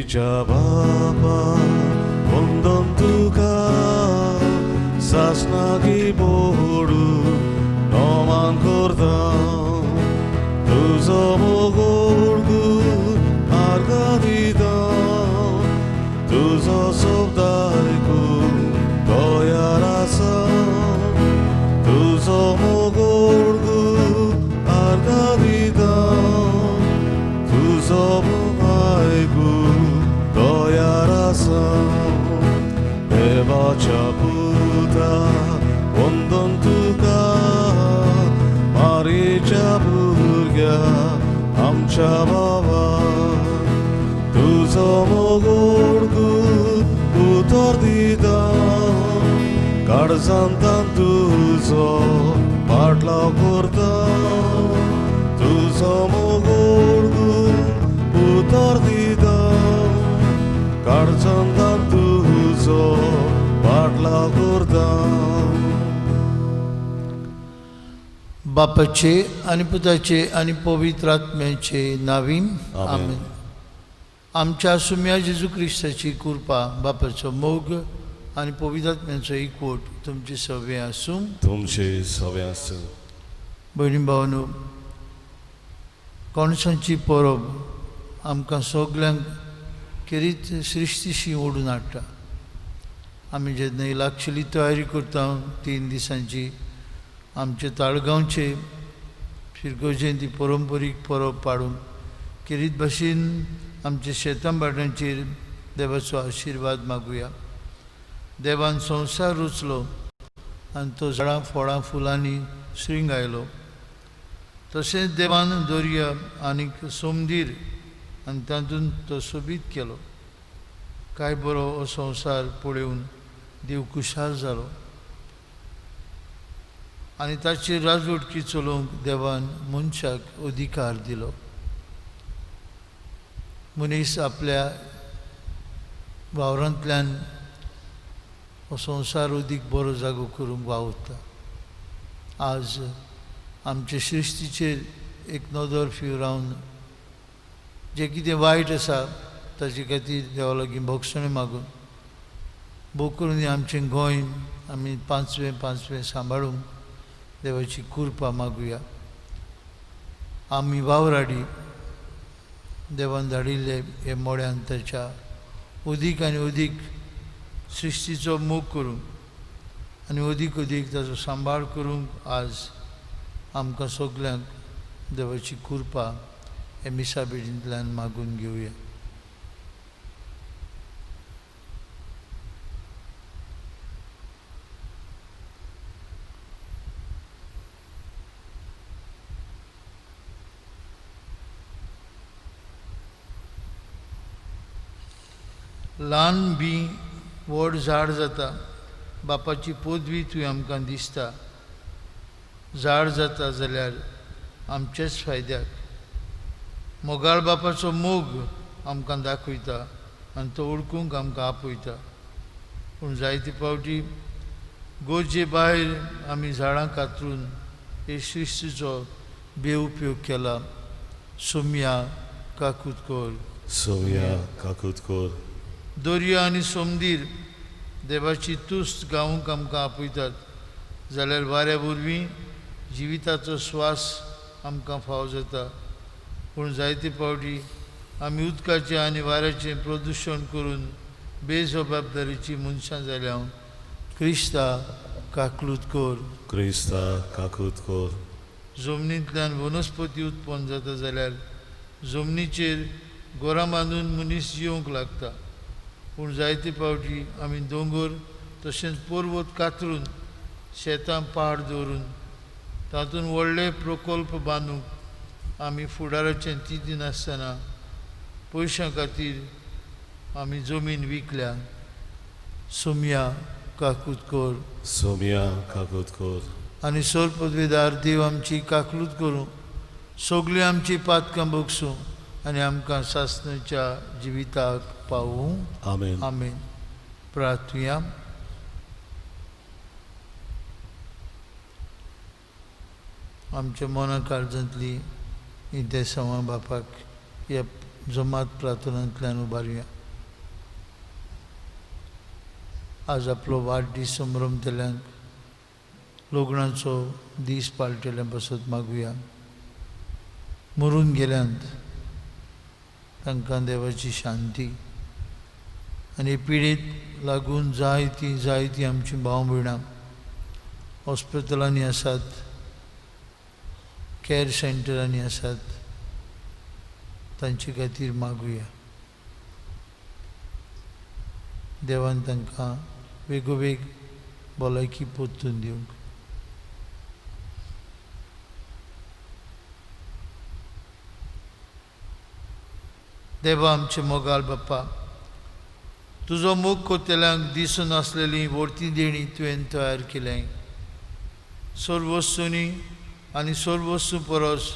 मारीच्या बापा वंदन तुका सासणाकी बोडू नमान करता तुजो मोग आर्गां दिता तुजो शब्द आयकूंक तयार आसा तुजो मोग आर्गां दिता तुजो मोग आयकूंक तयार आसा देवाच्या पुता वंदन तुका मारीच्या भुरग्या आमच्या बाबा तुजो मोग उतर दिता काळजांतान तुजो पाटलाव करता तुजो मोग उतर दिता काळजांतान तुजो पाटलाव करता. बापाचे आनी पुताचे आनी पवित्र आत्म्याचे नावीन आमेन. आमच्या सुम्या जेजू क्रिस्ताची कृपा, बापाचो मोग आनी पवित्र आत्म्याचो एकवट तुमचे सगळे आसूं. तुमचे सगळे आसूं. भयणी भावांनो, कणसांची परब आमकां सगल्यांक खेरीत सृश्टीशी ओडून हाडटा. आमी जेन्ना ही लागशिल्ली तयारी करता 3 दिसांची, आमचे ताळगांवचे फिरगोजेंत ती परंपरीक परब पाडूंक खेरीत भाशेन आमच्या शेतां भाटांचेर देवाचो आशिर्वाद मागुया. देवान संवसार रचलो आनी तो झाडां फळां फुलांनी श्रृंगायलो. तशेंच देवान दर्या आनीक सोमदीर आनी तातूंत तो सोबीत केलो. काय बरो हो संवसार पळोवन देव खुशाल जालो आनी ताची राजवटकी चलोवंक देवान मनशाक अधिकार दिलो. मनीस आपल्या वावरांतल्यान हो संवसार अदीक बरो जागो करूंक वावुरता. आज आमचे सृश्टीचेर एक नदर फिरावन जें कितें वायट आसा ताचे खातीर देवा लागीं भोगसणें मागून भोग करून आमचें गोंय आमी पांचवें पांचवें सांबाळूंक देवाची कृपा मागुया. आमी वावराडी देवान धाडिल्ले हे मोड्यान ताच्या अदीक आनी अदीक सृश्टीचो मोग करूंक आनी अदीक अदीक ताचो सांबाळ करूंक आज आमकां सगल्यांक देवाची कृपा हे मिसा भेटींतल्यान मागून घेवया. ल्हान बी व्हड झाड जाता, बापाची पदवी थंय आमकां दिसता. झाड जाता जाल्यार आमचेच फायद्याक. मोगाळ बापाचो मोग आमकां दाखयता आनी तो ओळखूंक आमकां आपयता. पूण जायते फावटी गरजे भायर आमी झाडां कातरून हे सृश्टीचो बेउपयोग केला. सोम्या काकूत कर. सोम्या काकूत कर. दर्या आनी सोमदीर देवाची तुस्त गावंक आमकां आपयतात जाल्यार वाऱ्या वरवीं जिविताचो स्वास आमकां फाव जाता. पूण जायते फावटी आमी उदकाचें आनी वाऱ्याचें प्रदुशण करून बेजबाबदारीची मनशां जाल्या. क्रिस्ता काकलूत कर. क्रिस्ता काकूत कर. जमनींतल्यान वनस्पती उत्पन्न जाता जाल्यार जमनीचेर गोरां बांदून मनीस जिवंक लागता. पूण जायते फावटी आमी दोंगर तशेंच पर्वत कातरून शेतां पाड दवरून तातूंत व्हडले प्रकल्प बांदूंक आमी फुडाराचें चिंती नासतना पयशां खातीर आमी जमीन विकल्या. सोम्या काकूत कर. सोम्या काकूत कर. आनी सोर पदवेदार देव आमची काकलूत करूं, सगळीं आमची पातकां भोगसूं आनी आमकां सासणाच्या जिविताक पावूं. आमेन. आमेन. प्रार्थुया. आमच्या मना काळजांतली इंतेसांवां बापाक ह्या जमात प्रार्थनांतल्यान उबारुया. आज आपलो वाडदीस संभ्रमतल्यांक लग्नाचो दीस पाळटल्या पासत मागुया. मरून गेल्यांत तांकां देवाची शांती आनी पिडेत लागून जायतीं जायतीं आमचीं भाव भयणां हॉस्पिटलांनी आसात, कॅर सेंटरांनी आसात, तांचे खातीर मागुया. देवान तांकां वेगोवेग भलायकी परतून दिवंक. देवा आमचे मोगाल बाप्पा, तुजो मोग कोतेल्यांक दिसून आसलेली व्हडती देणी तुवें तयार केलें. सर्वस्तूंनी आनी सर्वस्तू परस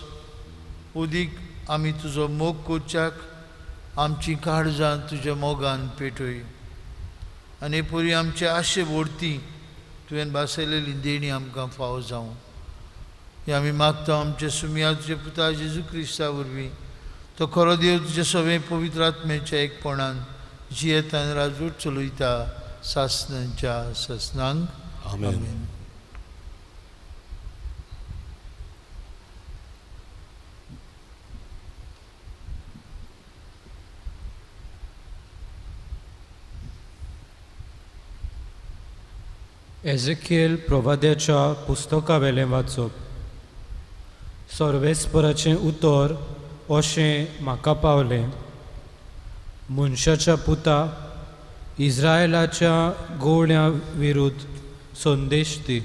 उदीक आमी तुजो मोग करच्याक आमची काळजां तुज्या मोगान पेटय आनी पुरी आमचे आशे व्हडती तुवें भासयलेली देणी आमकां फावो जावं. हें आमी मागता आमच्या सुमया तुज्या पुता जेजू क्रिस्ता वरवीं. तो खरो देव तुज्या सगळें पवित्र आत्म्याच्या एकपणान जियेतान राजवट चलयता सासनाच्या सासनांक. आमेन. एझेकियल प्रवाद्याच्या पुस्तकावेलें वाचप. सर्वेस्पराचें उतर अशें म्हाका पावलें, मनशाच्या पुता, इस्रायलाच्या गोवण्या विरुद्ध संदेश दी.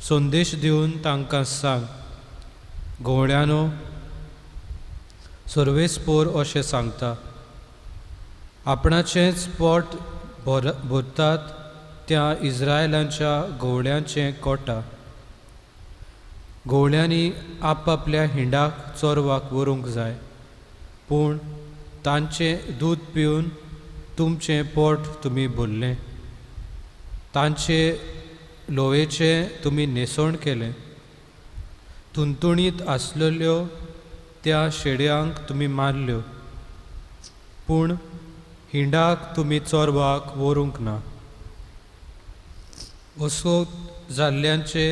संदेश दिवन तांकां सांग, गोवळ्यानो, सर्वेस्पोर अशें सांगता, आपणाचेंच पोट भरतात त्या इस्रायलांच्या गोवळ्यांचें कोटा. गोवळ्यांनी आपआपल्या हिंडाक चोरवाक व्हरूंक जाय, पूण तांचें दूद पिवन तुमचें पोट तुमी भरलें, तांचे लोवेचें तुमी न्हेसण केलें, तुणतुणीत आसलेल्यो त्या शेड्यांक तुमी मारल्यो, पूण हिंडाक तुमी चोरवाक व्हरूंक ना. असो जाल्ल्यांचे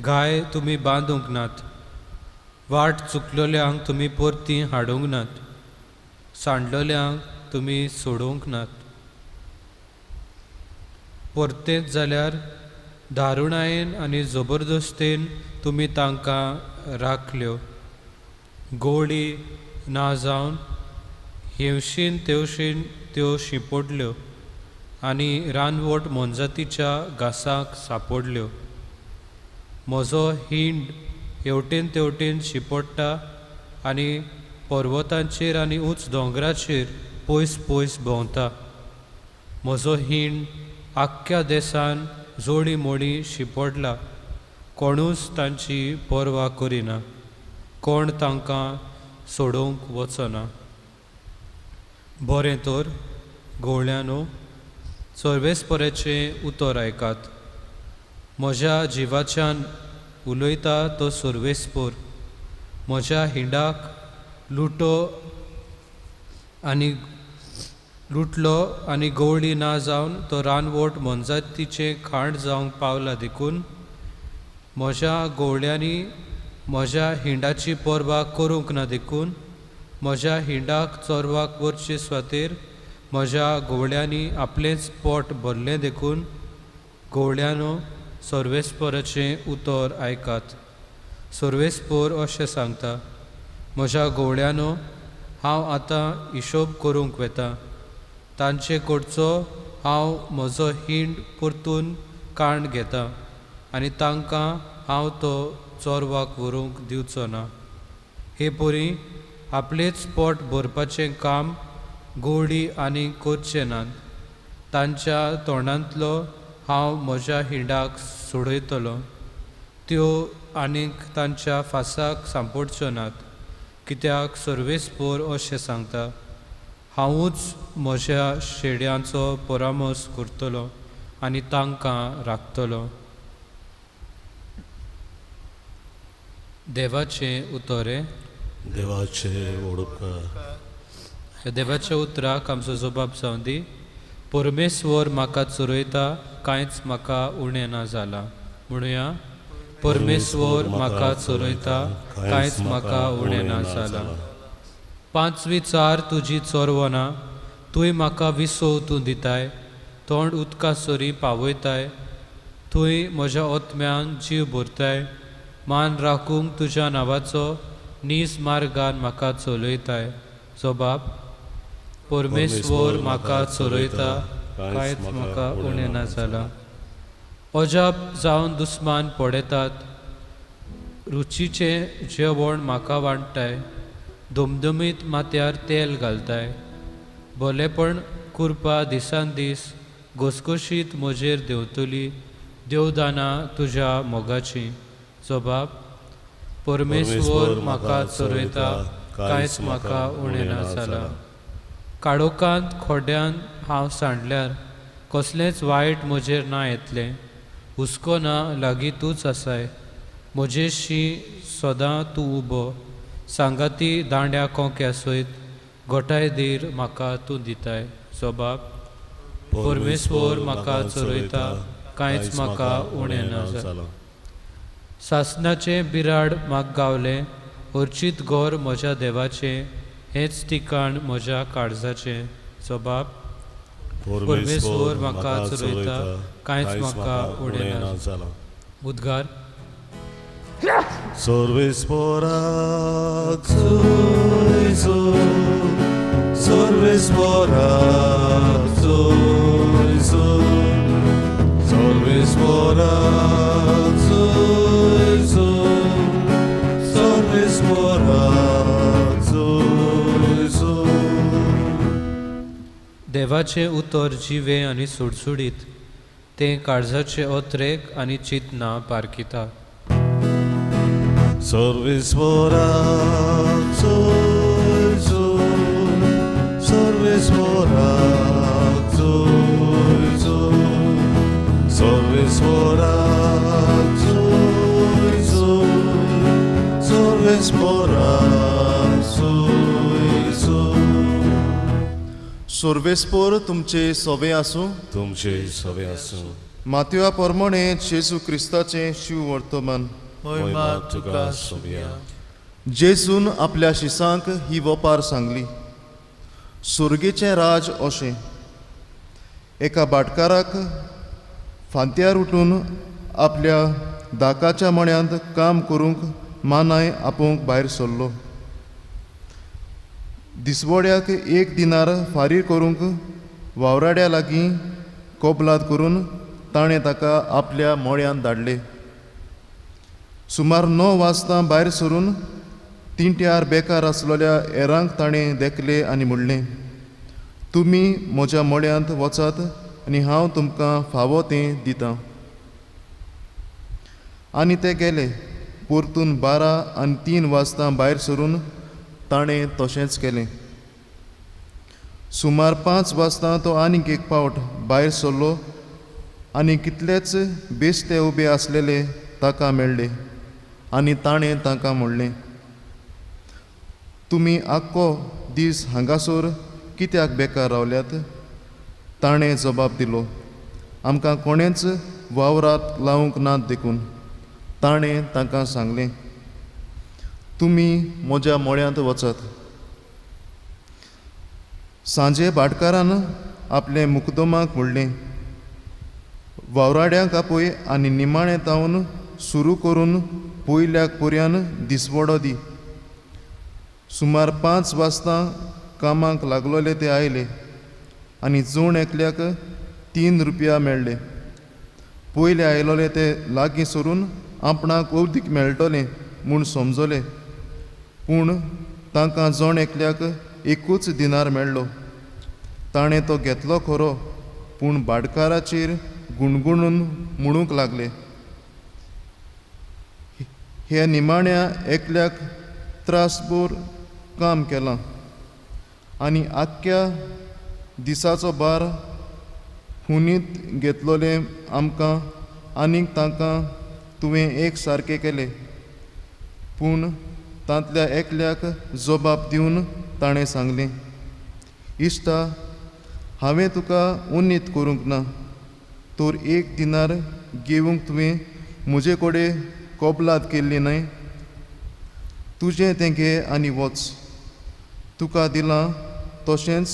गाय तुमी बांदूंक नात, वाट चुकलेल्यांक तुमी परती हाडूंक नात, सांडलेल्यांक तुमी सोडूंक नात. परतेंच जाल्यार दारुणायेन आनी जबरदस्तेन तुमी तांकां राखल्यो. गोळी ना जावन हेवशीन तेवशीन त्यो शिंपडल्यो आनी रानवट मोनजातीच्या घासाक सापडल्यो. म्हजो हिंड हेवटेन तेवटेन शिंपडटा आनी पर्वतांचेर आनी उंच दोंगराचेर पयस पयस भोंवता. म्हजो हिंड आख्ख्या देसान जोडी मोडी शिंपडला, कोणूच तांची पर्वा करिना, कोण तांकां सोडोवंक वचना. बरें तर गोवळ्यानो, सर्वेस्पराचें उतर आयकात. म्हज्या जिवाच्यान उलयता तो सर्वेस्पोर, म्हज्या हिंडाक लुटो आनी लुटलो आनी गवळी ना जावन तो रानवट मोनजातीचें खाण जावंक पावला देखून म्हज्या गवळ्यांनी म्हज्या हिंडाची पर्वा करूंक ना देखून म्हज्या हिंडाक चोरवाक वरचे सुवातेर म्हज्या गवळ्यांनी आपलेंच पोट भरलें देखून गवळ्यानो, सर्वेस्पराचें उतर आयकात. सर्वेस्पोर अशें सांगता, म्हज्या गवळ्यानो, हांव आतां हिशोब करूंक वेता. तांचे कडचो हांव म्हजो हिंड परतून काण घेता आनी तांकां हांव तो चोरवाक व्हरूंक दिवचो ना. हे परी आपलेच पोट भरपाचें काम गोडी आनी करचे नात. तांच्या तोंडांतलो हांव म्हज्या हिंडाक सोडयतलो, त्यो आनीक तांच्या फासाक सांपडच्यो नात. कित्याक सर्वेस्पोर अशें सांगता, हांवूच म्हज्या शेड्यांचो परामर्स करतलो आनी तांकां राखतलो. देवाचें उतर हें. देवाचें व्हड उपकार. ह्या देवाच्या उतराक आमचो जबाब जावं दी. परमेश्वर म्हाका चरयता, कांयच म्हाका उणें ना जालां. म्हणुया, परमेश्वर म्हाका चरयता, कांयच म्हाका उणें ना जालां. पांचवी चार तुजी चरवना, तूंय म्हाका विसव तूं दिताय, तोंड उदका सरी पावयताय, तूंय म्हज्या ओतम्यान जीव भरताय, मान राखूंक तुज्या नांवाचो नीज मार्गान म्हाका चलयताय. जबाब, परमेश्वर म्हाका चरयता, कांयच म्हाका उणें ना जालां. अजाप जावन दुस्मान पडयतात, रुचीचें जेवण म्हाका वांट्टाय, दुमदुमीत माथ्यार तेल घालताय, भलेपण कुरपा दिसान दीस घसघशीत म्हजेर देंवतली, देवदानां तुज्या मोगाचीं. जबाब, परमेश्वर म्हाका चरयता, कांयच म्हाका उणें ना जालां. काळोखांत खोड्यान हांव सांडल्यार कसलेंच वायट म्हजेर ना येतलें, हुस्को ना लागीं तूंच आसाय, म्हजेशी सदां तूं उबो, सांगाती दांड्या कोंक्या सयत गोठाय धीर म्हाका तूं दिताय. जबाब, परमेश्वर म्हाका चरयता, कांयच म्हाका उणें ना जालां. सासणाचें बिराड म्हाका गावलें, अर्चीत घर म्हज्या देवाचें, हेंच ठिकाण म्हज्या काळजाचें. जबाब, परमेश्वर म्हाका चरयता, कांयच म्हाका उणें ना जालां. उद्गार, सर्वेस्पराक जोयजो, सर्वेस्पराक जोयजो, सर्वेस्पराक जोयजो, सर्वेस्पराक जोयजो. देवाचें उतर जिवें आनी सुडसुडीत, तें काळजाचे ओत्रेक आनी चिंतना पारखिता. सर्वेस्पराक जोयजो, सर्वेस्पराक जोयजो, सर्वेस्पराक जोयजो, सर्वेस्पराक जोयजो. सर्वेस्पोर तुमचे सोवे आसूं. तुमचे सोवे आसूं. मातयो प्रमाणे जेजू क्रिस्ताचें शिव वर्तमान. मोहिमा तुका सोबया. जेजून आपल्या शिसांक ही वपार सांगली, सुर्गेचें राज अशें, एका भाटकाराक फांत्यार उठून आपल्या दाकाच्या मण्यांत काम करूंक मानाय आपोवंक भायर सरलो. दिसवड्याक एक दिनार फारीर करूंक वावराड्या लागीं कबलात करून ताणें ताका आपल्या मळ्यांत धाडले. सुमार 9 वाजता भायर सरून तिंट्यार बेकार आसलेल्या हेरांक ताणें देखले आनी म्हणलें, तुमी म्हज्या मळ्यांत वचात आनी हांव तुमकां फावो तें दितां. आनी ते गेले. परतून 12 आनी 3 वाजता भायर सरून ताणें तशेंच केलें. सुमार 5 वाजता तो आनीक एक पावट भायर सरलो आनी कितलेच बेश्टे उबे आसलेले ताका मेळ्ळे आनी ताणें तांकां म्हणलें, तुमी आख्खो दीस हांगासर कित्याक बेकार रावल्यात? ताणें जबाब दिलो, आमकां कोणेंच वावरात लावंक ना देखून. ताणें तांकां सांगलें, तुमी म्हज्या मळ्यांत वचात. सांजे भाटकारान आपले मुकदमाक म्हणलें, वावराड्यांक आपय आनी निमाणें तावन सुरू करून पयल्याक पर्यान दिसवडो दी. सुमार 5 वाजता कामाक लागलोले ते आयले आनी जण एकल्याक 3 रुपया मेळ्ळे. पयले आयलोले ते लागीं सरून आपणाक अवदीक मेळटलें म्हूण समजले, पूण तांकां जण एकल्याक एकूच दिनार मेळ्ळो. ताणें तो घेतलो खरो, पूण भाटकाराचेर गुणगुणून म्हणूंक लागले, हे निमाण्या एकल्याक त्रासभर काम केलां आनी आख्ख्या दिसाचो भार हुनीत घेतलोले आमकां आनीक तांकां तुवें एक सारकें केलें. पूण तांतल्या एकल्याक जबाब दिवन ताणें सांगलें, इश्टा, हांवें तुका उन्नीत करूंक ना, तर एक दिनार घेवंक तुवें म्हजे कडेन कबलात केल्ली न्हय? तुजें तें घे आनी वच, तुका दिलां तशेंच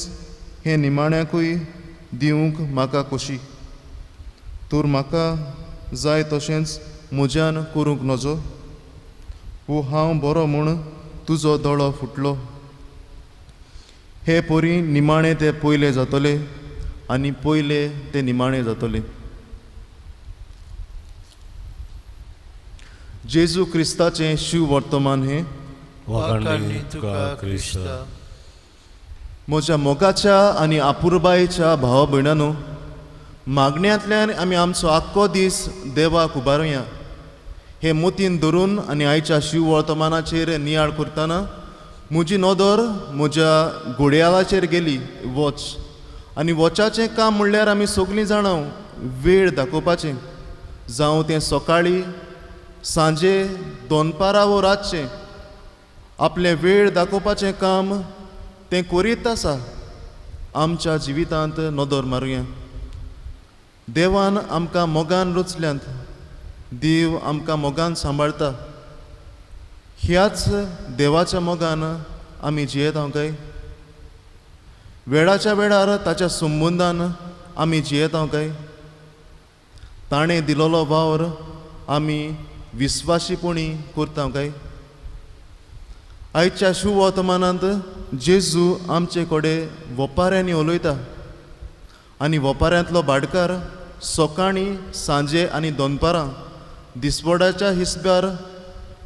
हें निमाण्याकूय दिवंक म्हाका खोशी। तर म्हाका जाय तशेंच म्हज्यान करूंक नजो, वो हांव बरो म्हूण तुजो दोळो फुटलो। हे परी निमाणे ते पयले जातले आनी पयले ते निमाणे जातले। जेजू क्रिस्ताचें शिव वर्तमान हें। वाखाणणी तुका क्रिस्ता। म्हज्या मोगाच्या आनी आपुरबायेच्या भावा भयणांनो, मागण्यांतल्यान आमी आमचो आख्खो दीस देवाक उबारुया हे मोतीन धरून आनी आयच्या शिव वर्तमानाचेर नियाळ करतना म्हजी नदर म्हज्या घोडयाळाचेर गेली। वॉच आनी वॉचाचें काम म्हणल्यार आमी सगळीं जाणां वेळ दाखोवपाचें, जावं तें सकाळीं, सांजे, दनपारां वो रातचें, आपलें वेळ दाखोवपाचें काम तें करीत आसा। आमच्या जिवितांत नदर मारुया, देवान आमकां मोगान रचल्यांत, देव आमकां मोगान सांबाळटा। ह्याच देवाच्या मोगान आमी जियेता काय? वेळाच्या वेळार ताच्या संबंदान आमी जियेता काय? ताणें दिलोलो वावर आमी विस्वाशीपणी करता काय? आयच्या शुवर्तमानांत जेजू आमचे कडेन वपाऱ्यांनी उलयता आनी वपाऱ्यांतलो भाटकार सकाळीं, सांजे आनी दनपारां दिसवड्याच्या हिसब्यार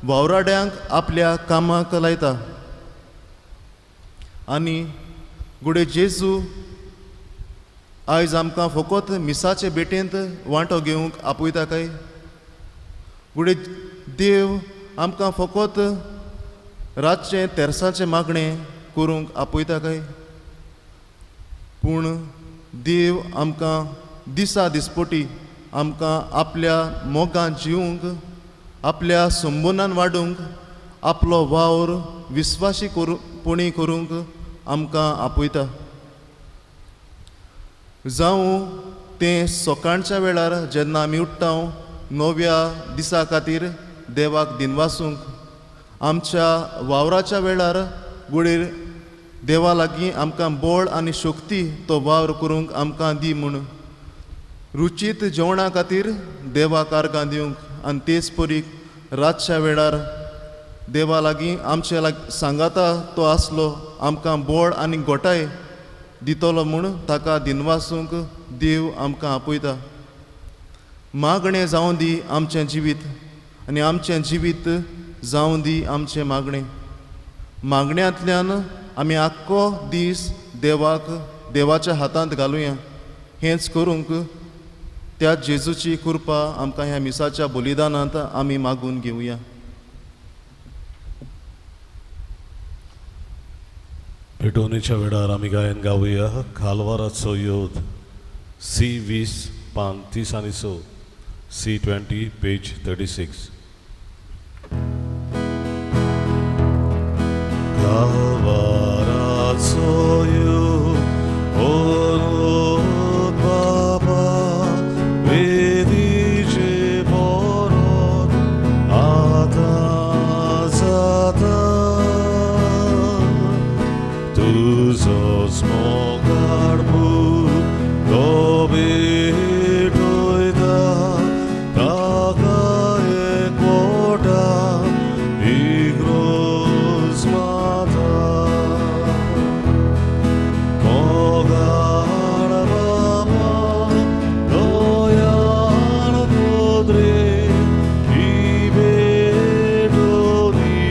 वावराड्यांक आपल्या कामाक लायता। आनी गुडे जेजू आयज आमकां फकत मिसाचे भेटेंत वांटो घेवंक आपयता काय? गुडे देव आमकां फकत रातचें तेरसाचें मागणें करूंक आपयता काय? पूण देव आमकां दिसा दिसपटी आमकां आपल्या मोगान जिवंक, आपल्या संबंदान वाडूंक, आपलो वावर विस्वासी पणी करूंक आमकां आपयता। जावं तें सकाळच्या वेळार जेन्ना आमी उठ्ठा नव्या दिसा खातीर देवाक दिनवासूंक, आमच्या वावराच्या वेळार गुडीर देवा लागीं आमकां बळ आनी शक्ती तो वावर करूंक आमकां दी म्हूण, रुचीत जेवणा खातीर देवाक आर्गां दिवंक आनी तेच परी रातच्या वेळार देवा लागीं आमचे लागीं सांगाता तो आसलो आमकां बळ आनी गोटाय दितलो म्हूण ताका दिनवासूंक देव आमकां आपयता। मागणें जावं दी आमचें जिवीत आनी आमचें जिवीत जावं दी आमचें मागणें। मागण्यांतल्यान आमी आख्खो दीस देवाक देवाच्या हातांत घालुया। हेंच करूंक त्या जेजूची कृपा आमकां ह्या मिसाच्या बलिदानांत आमी मागून घेवया। भेटवणेच्या वेळार आमी गायन गावया खालवाराचो योध सी 20 पान 30 आनी 6, सी 20 पेज 36। कालवाराचो योध ओरोत बाबा वेदीचे बरोत आतां जाता, तुजोच मोगाळ पूत तो भेटयता, ताका एकवटा इग्रोज माता। मोगाळ बाबा दयाळ पुत्रे ही भेटोनी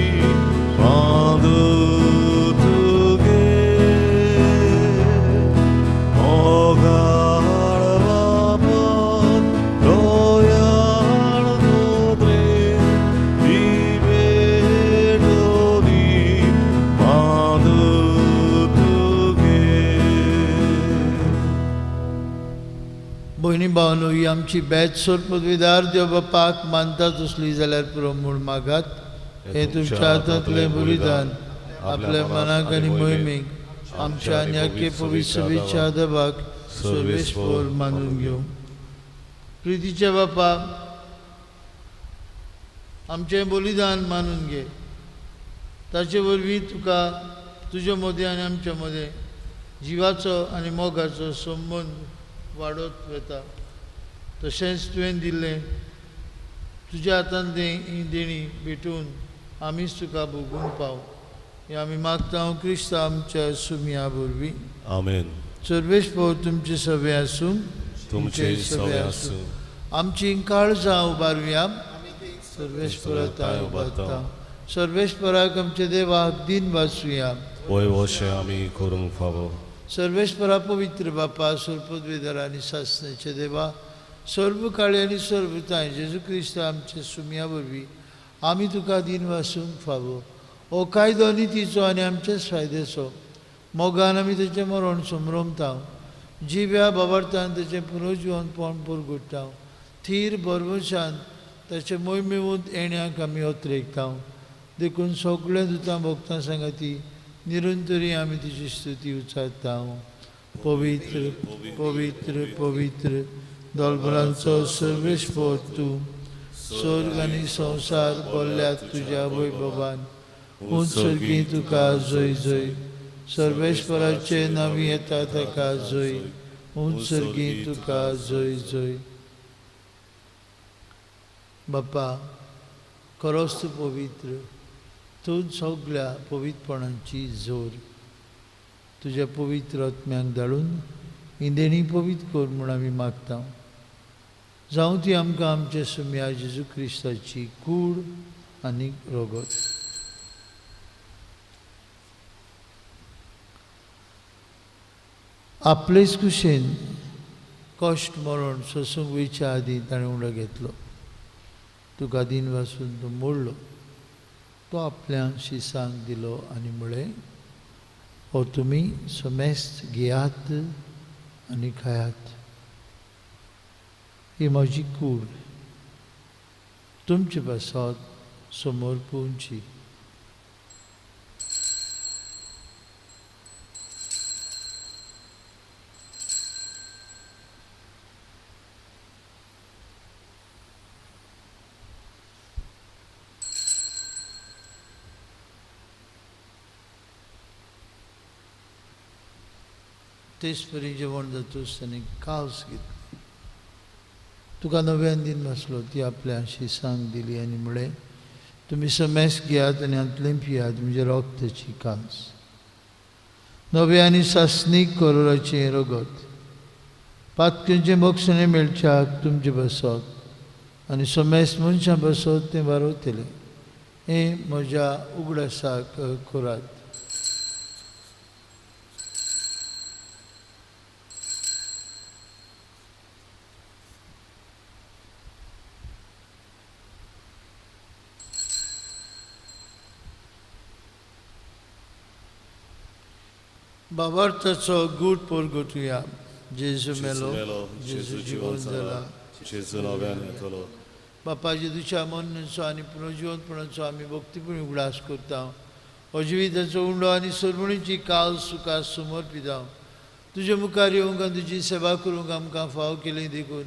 बांदू तुगे। मोगाळ बाबा दयाळ पुत्रे ही भेटोनी बांदू तुगे। भयणी भावनो, ही आमची बेत सोर पदवीदार देव बापाक मानता तसली जाल्यार पुरो म्हूण मागात। हें तुमच्या हातांतलें बलिदान आपल्या मनाक आनी मोहिमेक आमच्या आनी आख्खे पवित्र सभेच्या दबाक सर्वेस्पर मानून घेवं. प्रितीच्या बापा, आमचें बलिदान मानून घे, ताचे वरवीं तुका तुजे मदें आनी आमच्या मदें जिवाचो आनी मोगाचो संबंद वाडत वता. तशेंच तुवें दिल्लें तुज्या हातांतलें ही देणी भेटून आमीच तुका भोगूंक पाव हें आमी मागता क्रिस्ता आमच्या सुमया वरवीं. आमेन. सर्वेस्पर तुमचे सवे आसूं, तुमचे सवे आसूं. आमची काळजां उबारुया, सर्वेस्परा तांय उबारता. सर्वेस्पराक आमच्या देवाक दिन वाचुया, वय वशें आमी करूंक फावो. सर्वेस्परा पवित्र बापा, सर्पद्वेदर आनी सासण्याचे देवा, सर्व काळी आनी सर्व तांय जेजू क्रिस्त आमच्या सुमया वरवीं आमी तुका दिन वासूंक फावो. हो कायदो नितीचो आनी आमच्याच फायद्याचो मोगान आमी तेचें मरण समरमता, जिव्या बाबार्थान तेचें पुनर्जिवनपण पुरगुट्टा, थीर भरवशान ताचे मोहिमेवूंत येण्याक आमी अत्रेकता. देखून सगळ्या दुतां भक्तां सांगाती निरंतरी आमी तिची स्तुती उचारता. पवित्र पवित्र पवित्र दलबलांचो सर्वेस्पर तूं, स्वर्ग आनी संवसार भरल्यात तुज्या वैभवान. उंच सर्गी तुका जय जय, सर्वेस्पराचे नांवी येता ताका जय, उंच सर्गी तुका जय जय. बापा, खरोच तूं पवित्र, तूं सगळ्या पवित्रपणाची जोर. तुज्या पवित्र आत्म्यांक धाडून ही देणी पवित्र कर म्हूण आमी मागता. जावं ती आमकां आमच्या सुमया जेजू क्रिस्ताची कूड आनी रगत. आपलेच कुशेन कश्ट मरण सोसूंक वयच्या आदीं ताणें उडो घेतलो, तुका दिन वासून तो मोडलो, तो आपल्या शिसांक दिलो आनी म्हळें, हो तुमी समेस्त घेयात आनी खायात, ही म्हजी कूड तुमचे पासत समोर पोवची. तेच परी जेवण जातूच ताणें कावस घेतली, तुका नव्यान दिन बसलो, ती आपल्या शिसांक दिली आनी म्हळें, तुमी समेस घेयात आनी हातलें पियात, म्हणजे रक्ताची कांस, नव्या आनी सासणीक करोराचें रगत, पातकेंचें बक्षणें मेळच्याक तुमचें बसत आनी समेस मनशां बसत तें बारवतलें, हें म्हज्या उगडासाक करात. बाबार्थाचो गूट परगटुया. जेजू मेलो, जेजू जिवन जाला, जेजू नव्यान येतलो. बापा जेजूच्या मरणाचो आनी पुनर्जिवनपणाचो आमी भक्तीपूर्ण उगडास करता. हो जिविताचो उंडो आनी सरवणीची काल सुखा समर्पिता. तुजे मुखार येवंक आनी तुजी सेवा करूंक आमकां फाव केली देखून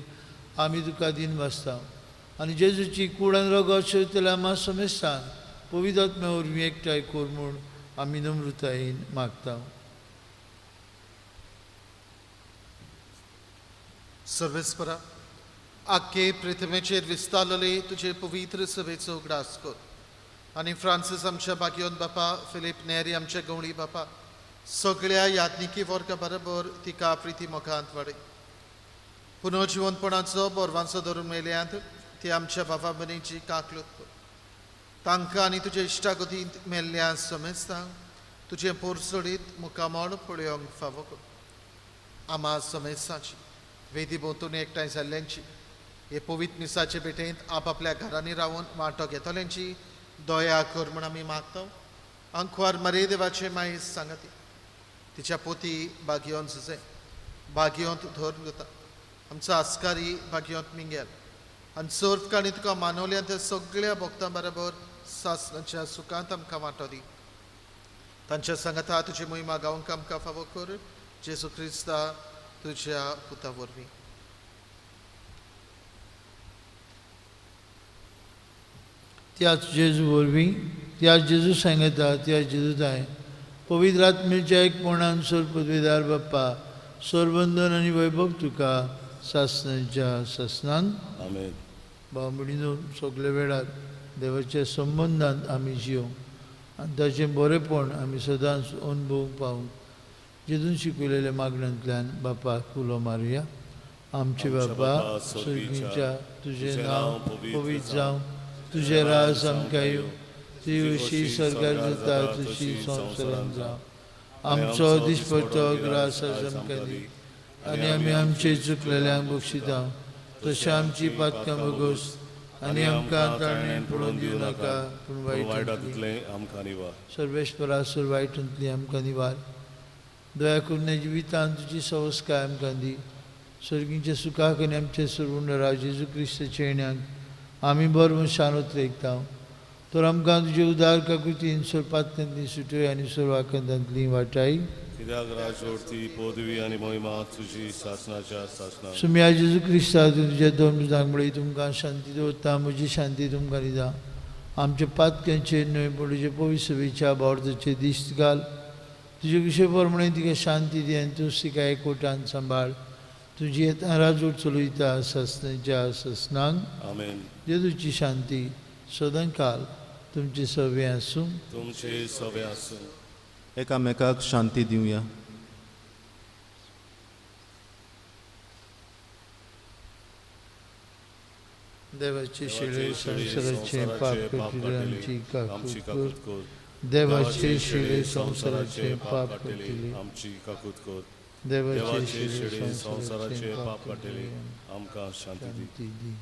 आमी तुका दिन वाचता. आनी जेजूची कूड आनी रगत शेवतल्या आमा समेस्तान पवित्र आत्म्या वरवीं एकठांय कर म्हूण आमी नम्रतायेन मागता. सर्वेस्परा, आख्खे पृथ्वेचेर विस्तारलेले तुजे पवित्र सभेचो उगडास कर आनी फ्रांसीस आमच्या बागियोन बापा, फिलीप नेरी आमच्या गवळी बापा, सगळ्या याज्ञिकी वर्गा बरोबर तिका प्रिती मोगांत वाडय. पुनर्जिवनपणाचो बोरवांचो धरून मेल्यांत ती आमच्या बाबा भयणीची काकलूत कर. तांकां आनी तुजे इश्टागतींत मेल्ल्या समेस्तांक तुजें पोरसोडीत मुखामळ पळोवंक फावो कर. आमा समेस्तांची वेदी भोंवतणी एकठांय जाल्ल्यांची, हे पवित्र मिसाचे भेटेंत आपआपल्या घरांनी रावन वांटो घेतल्यांची दया कर म्हूण आमी मागता. आंकवार मरे देवाचे मायेस सांगती, तिच्या पोती बागियोन सुजे बागियोंत धरून जाता, आमचो आस्कारी बागियोंत मिंगेल आनी सर्व काणी तुका मानवल्या त्या सगळ्या भक्तां बरोबर सासणाच्या सुखांत आमकां वांटो दी. तांच्या सांगाता तुजी मोहिमा गावंक आमकां फावो कर, जेजू क्रिस्ता तुज्या पुता वरवीं. त्याच जेजू वरवीं, त्याच जेजू सांगता, त्याच जेजू ताय पवित्र आत्म्याच्या एकपणान सर पदवीदार बाप्पा सरबंधन आनी वैभव तुका सासनाच्या सासनान. आमेन. भाव भयणीनो, सगळे वेळार देवाच्या संबंदान आमी जियोंक आनी ताचें बरेंपण आमी सदांच अनुभवूंक पावूंक जेजून शिकयलेल्या मागण्यांतल्यान बापाक उलो मारुया. आमचे बापा सर्गीच्या, तुजें नांव पवित्र जावं, तुजें राज आमकां येवं, तुजी अशी सरकार जाता तशी संवसारांत जावं. आमचो दिसपट्टो ग्रास आज आमकां दी आनी आमी आमचे चुकलेल्यांक बक्षिता तशें आमची पातकां बगोस आनी आमकां ताणें पळोवन दिवं नाका, पूण वायटांतलें आमकां निवार. सर्वेस्परा सर वायटांतली आमकां निवार. दया करून जिवितांत तुजी सवस्काय आमकां दी. सर्गींच्या सुखाक आनी आमचे सर्वूण राज जेजू क्रिस्ताच्या येण्याक आमी बरो शानोत रेखता. तर आमकां तुजे उदार काकुतीन सोरपांतली सुटय आनी सोरवाकंदांतली वाटाय. कित्याक राजवटी पदवी आनी महिमा तुजी सासनाच्या सासनाक. सुम्या जेजू क्रिस्ता तुज्या दोन मुळे तुमकां शांती दवरता, म्हजी शांती तुमकां दिता. आमच्या पातक्यांचेर न्हय पूण तुजे पवित्र सभेच्या भावार्थाचेर दिश्ट घाल. तुजे विशय प्रमाणे तिका शांती दी आनी तूं तिका एकवटान सांबाळ. तुजी येता राजवट चलयता सासनाच्या सासनाक. आमेन. जेजूची शांती सदांकाल तुमचे सवे आसूं. तुमचे सवे आसूं. एकामेकाक शांती दिवया. देवाचे शिळे संवसाराचे पाप काडटले आमची काकूत कर. देवाचे शिळे संवसाराचे पाप काडटले आमची काकूत कर. देवाचे शिळे संवसाराचे पाप काडटले आमकां शांती दी.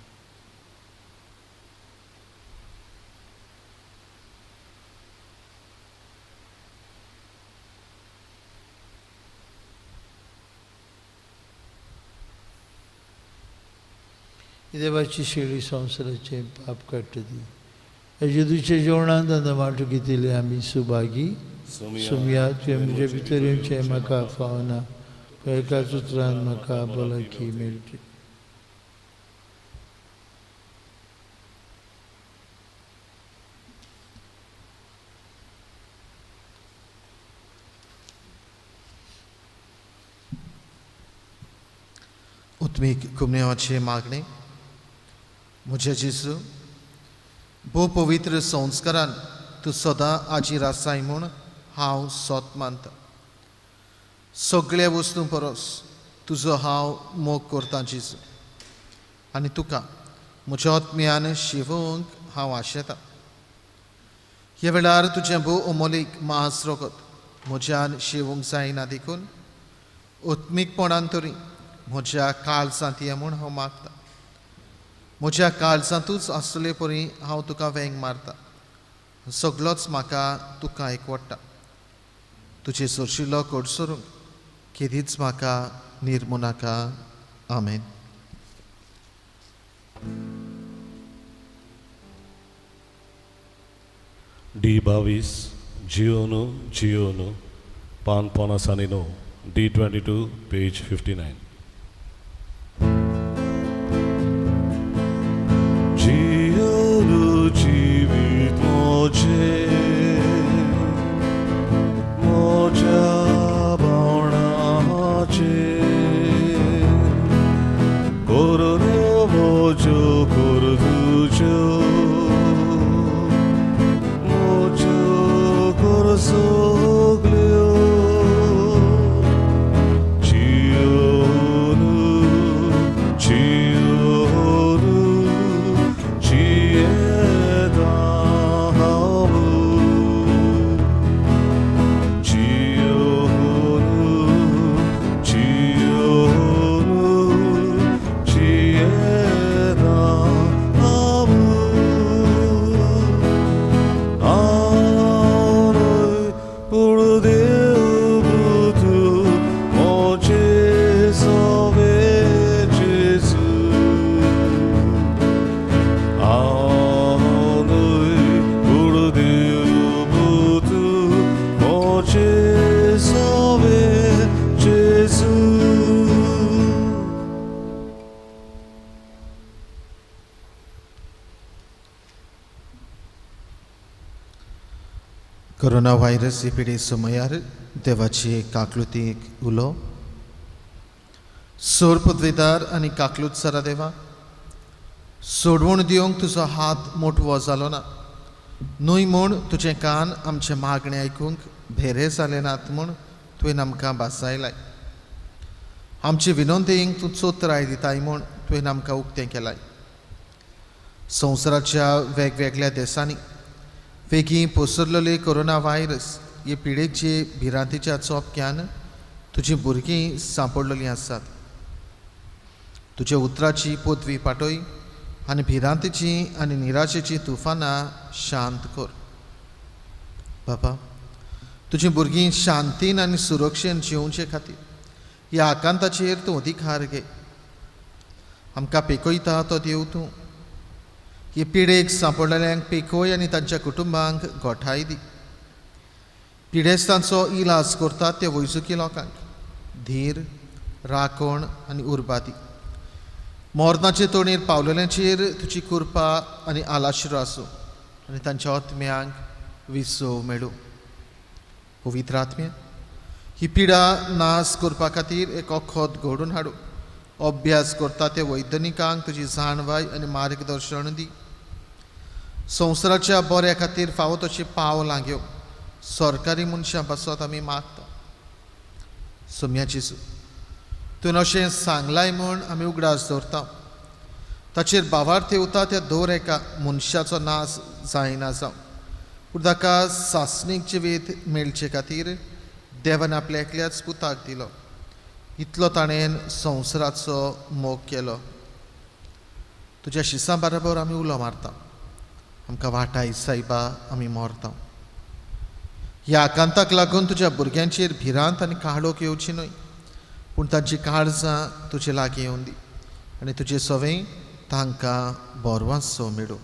देवाची शेळी संवसाराचें पाप काडटा ती. जेजूच्या जेवणांत आतां वांटो घेतिल्ले आमी सुभागी. सुमया, तुवें म्हजे भितर येवचें म्हाका फावना, एकाच उतरान म्हाका भलायकी मेळटी. उत्मीक कुमनेवाचें मागणें. म्हज्या जेजू, भोव पवित्र संस्कारान तूं सदां आजीर आसाय म्हूण हांव सोत मानता. सगळ्या वस्तूं परस तुजो हांव मोग करतां जेजू, आनी तुका म्हज्या आत्म्यान शिवूंक हांव आशेतां. ह्या वेळार तुजें भोव अमोलीक मांस रगत म्हज्यान शिवूंक जायना देखून आत्मीकपणान तरी म्हज्या काळजांत ये म्हूण हांव मागतां. म्हज्या काळजांतूच आसले परी हांव तुका वेंग मारता, सगळोच म्हाका तुका एकवडटा. तुजे सरशिल्लो कडसरूंक केदीच म्हाका निर्मू नाका. आमेन. डी 22 जियोनु जियोनु पान 8.75, डी 22 पेज 59. जियोनु जीवित मोजे मोजा बाणाचे कोरुनो मोजो कोरुजो मोजो कोरसोग्ल्यो. जियोनु जियोनु जियेता हांव. कोरोना व्हायरस ही पिढी समयार देवाची काकलुतीक उलो. सोर पदवेदार आनी काकलूत सरा देवा, सोडवण दिवंक तुजो हात मोटवो जालो ना न्हय म्हूण तुजें कान आमचें मागणें आयकूंक भेरे जाले नात म्हूण तुवें आमकां भासायलाय. आमचे विनंतींक तूं चोत्राय दिताय म्हूण तुवें आमकां उक्तें केलाय. संवसाराच्या वेगवेगळ्या देशांनी वेगीं पसरलेले कोरोना व्हायरस हे पिडेचे भिरांतीच्या चोपक्यान तुजीं भुरगीं सांपडलेलीं आसात. तुज्या उतराची पदवी पाटय आनी भिरांतीची आनी निराशेची तुफानां शांत कर. बाबा, तुजीं भुरगीं शांतीन आनी सुरक्षेन जिवचे खातीर ह्या आकांताचेर तूं अधिकार घे. आमकां पेकयता तो देव तूं. हे पिडेक सांपडलेल्यांक पेकय आनी तांच्या कुटुंबांक गोठाय दी. पिडेस्तांचो इलाज करतात ते वैजकी लोकांक धीर, राखण आनी उर्बा दी. मरणाचे तोणीर पावलेल्यांचेर तुजी कृपा आनी आलाशिरो आसूं आनी तांच्या आत्म्यांक विसव मेळूं. पवित्र आत्म्या, ही पिडा नाश करपा खातीर एक वखद घडोवन हाडूं. अभ्यास करता ते वैज्ञानिकांक तुजी जाणवाय आनी मार्गदर्शन दी. संवसाराच्या बऱ्या खातीर फावो तशी पावलां घेवं सरकारी मनशां पासत आमी मागता. सोम्या जेजू, तुवें अशें सांगलाय म्हूण आमी उगडास दवरता. ताचेर भावार्थ येवता त्या दर एका मनशाचो नाश जायना जावं, पूण ताका सासणीक जिवीत मेळचे खातीर देवान आपल्या एकल्याच पुताक दिलो. इतलो ताणें संवसाराचो मोग केलो. तुज्या शिसां बराबर आमी उलो मारता. आमकां वाटाय सायबा, आमी मरता. ह्या आकांताक लागून तुज्या भुरग्यांचेर भिरांत आनी काळोख येवची न्हय, पूण तांची काळजां तुजे लागीं येवन दी आनी तुजे सवंय तांकां बरवासो मेळूं.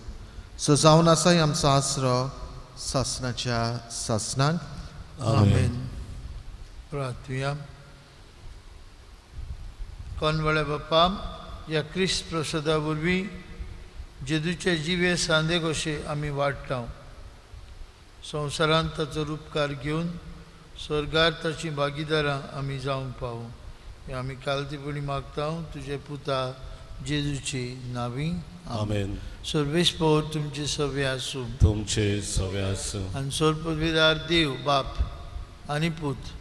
सो जावन आसा आमचो आसरो सासणाच्या सासणाक. आमेन. प्रार्थुया. कोनवळे बाप्पा, ह्या क्रिस्त प्रसादा वरवीं जेजूचे जिवे सांदे कशे आमी वाडटा. संवसारांत ताचो रुपकार घेवन स्वर्गार ताची भागीदारां आमी जावंक पावूं हें आमी कालतीपणी मागता तुजे पुता जेजूची नावी. आमेन. सर्वेस्पोर तुमचे सवे आसूं. तुमचे सवे आसूं. आनी सर्वपविदार देव बाप आनी पूत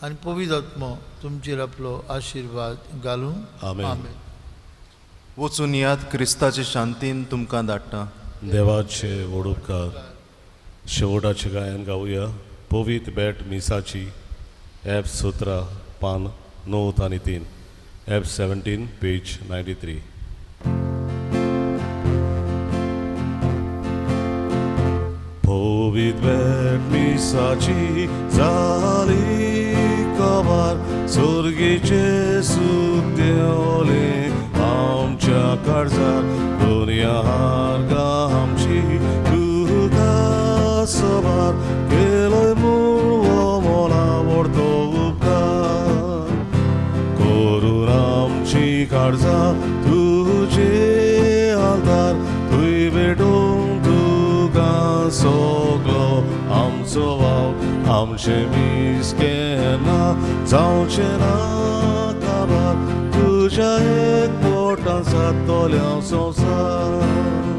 आनी पवित्र आत्मो तुमचेर आपलो आशिर्वाद घालूं. आमेन. वचून याद क्रिस्ताचे शांतीन तुमकां धाडटा. देवाचे व्हड उपकार. शेवटाचें गायन गावया. पवित्र भेट मिसाची, एफ 17 पान 9 आनी 3, एफ 17 पेज 93. पवित्र भेट मिसाची जाली कबार, स्वर्गीचे सूख देवले आमच्या काळजार, दुनिया हारगा आमची तुका सबार केलोय म्हूण हो मोला व्हडतो उपकार. करून आमची काळजां तुजे आल्तार, थंय भेटूंक तुका सगलो आमचो वाव. आमचें मीस केन्ना जावचें ना काबार, तुज्या एक पोटान जातलें संवसार.